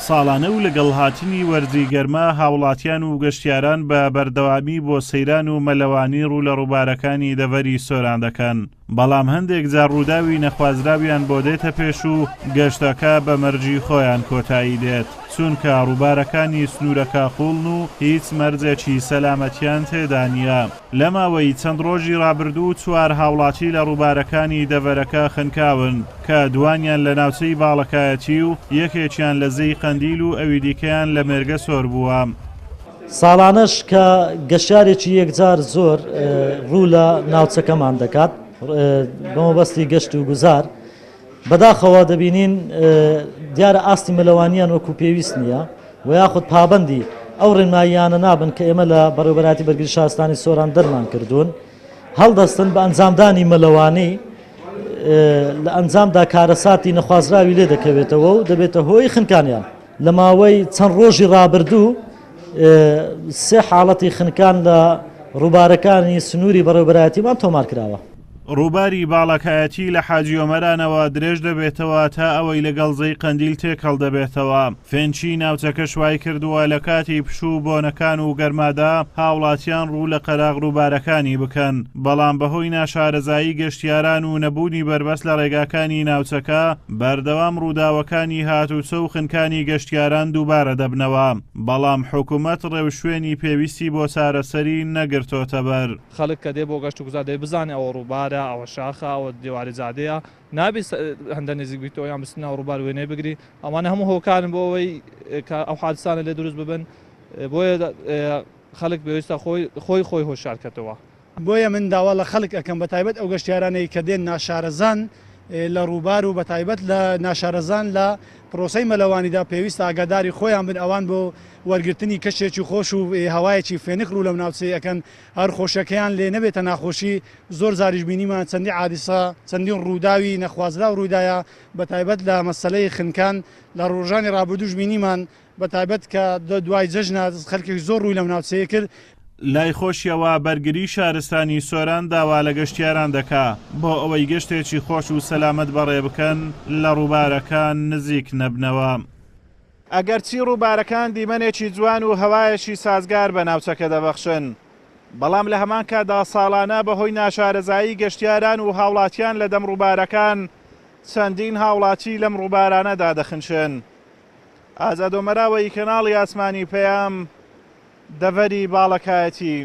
ساڵانە و لەگەڵ هاتنی وەرزی گەرما هاوڵاتیان و گەشتیاران بە بەردەوامی بۆ سەیران و مەلەوانی ڕوو لە ڕووبارەکانی دەڤەری سۆران دەکەن، بەڵام هەندێک جار ڕووداوی نەخوازراویان بۆ دێتە پێش و گەشتەکە بە مەرگی خۆیان کۆتایی دێت، چونکە ڕووبارەکانی سنوورەکە قووڵن و هیچ مەرجێکی سەلامەتیان تێدا نییە. لەماوەی چەند ڕۆژی ڕابردوو چوار هاوڵاتی لە ڕووبارەکانی دەڤەرەکە خنکاون، کە دوانیان لە ناوچەی باڵەکایەتی و یەکێکیان لە زێی قەندیل و ئەوی دیکەیان لە مێرگەسۆر بووە. ساڵانەش کە گەشتیارێکی یەکجار زۆر ڕوو لە ناوچەکەمان دەکات بە مەبەستی گەشت و گوزار، بەداخەوە دەبینین دیارە ئاستی مەلەوانیان وەکو پێویست نییە و یاخود پابەندی ئەو ڕێنماییانە نابن کە ئێمە لە بەڕێوەبەرایەتی بەرگری شارستانی سۆران دەرمان کردوون، هەڵدەستن بە ئەنجامدانی مەلەوانی لە ئەنجامدا کارەساتی نەخوازراوی لێ دەکەوێتەوە و دەبێتە هۆی خنکانیان. لە ماوەی چەند ڕۆژی ڕابردوو سێ حاڵەتی خنکان لە ڕووبارەکانی سنووری بەڕێوەبەرایەتیمان تۆمار کراوە. ڕووباری باڵەکایەتی لە حاجی ئۆمەرانەوە درێژ دەبێتەوە تا ئەوەی لەگەڵ زێی قەندیل تێکەڵ دەبێتەوە. فێنکی ناوچەکەش وایکردووە لە کاتی پشوو و بۆنەکان و گەرمادا هاوڵاتیان ڕوو لە قەراغ ڕووبارەکانی بکەن، بەڵام بەهۆی ناشارەزایی گەشتیاران و نەبوونی بەربەست لە ڕێگاکانی ناوچەکە بەردەوام ڕووداوەکانی هاتوچۆ و خنکانی گەشتیاران دووبارە دەبنەوە، بەڵام حکومەت ڕێوشوێنی پێویستی بۆ چارەسەری نەگرتۆتەبەر. خەڵک کە دێ بۆ گەشت و گوزار دەبێ بزانێ ئەوە ڕووبارە، ئەوە شاخە، ئەوە دێواری جادەیە، نابێ هەندە نزیک بیتەوە یان بچیت ناو ڕووبار وێنەی بگری، ئەوانە هەموو هۆکارن بۆ ئەوەی کە ئەو حادسانە لێ دروست ببن، بۆیە خەڵک پێویستە خۆی خۆی خۆی هۆشیار کەتەوە. بۆیە من داوا لە خەڵک ئەکەم بەتایبەت ئەو گەشتیارانەی کە دێن ناشارەزان لە ڕووبار و بەتایبەت لە ناشارەزان لە پرۆسەی مەلەوانیدا پێویستە ئاگاداری خۆیان بن ئەوان بۆ وەرگرتنی کەشێکی خۆش و هەوایەکی فێنک ڕوو لەو ناوچەی ئەکەن هەر خۆشیەکەیان لێ نەبێتە ناخۆشی زۆر جاریش بینیمان چەندی عادیسە چەندین ڕووداوی نەخوازراو ڕوویدایە بەتایبەت لە مەسەلەی خنکان لە ڕۆژانی ڕابردووش بینیمان بەتایبەت کە دوای جەژنە خەلکێکی زۆر ڕووی لەم ناوچەیە کرد. لای خۆشیەوە بەرگری شارستانی سۆران داوا لە گەشتیاران دەکا بۆ ئەوەی گەشتێکی خۆش و سەلامەت بەڕێ بکەن لە ڕووبارەکان نزیک نەبنەوە. ئەگەرچی ڕووبارەکان دیمەنێکی جوان و هەوایەکی سازگار بە ناوچەکە دەبەخشن، بەڵام لە هەمان کاتدا ساڵانە بەهۆی ناشارەزایی گەشتیاران و هاوڵاتیان لە دەم ڕووبارەکان چەندین هاوڵاتی لەم ڕووبارانەدا دەخنکێن. ئازاد ئۆمەراوەیی کەناڵی ئاسمانی پەیام، دەڤەری باڵەکایەتی.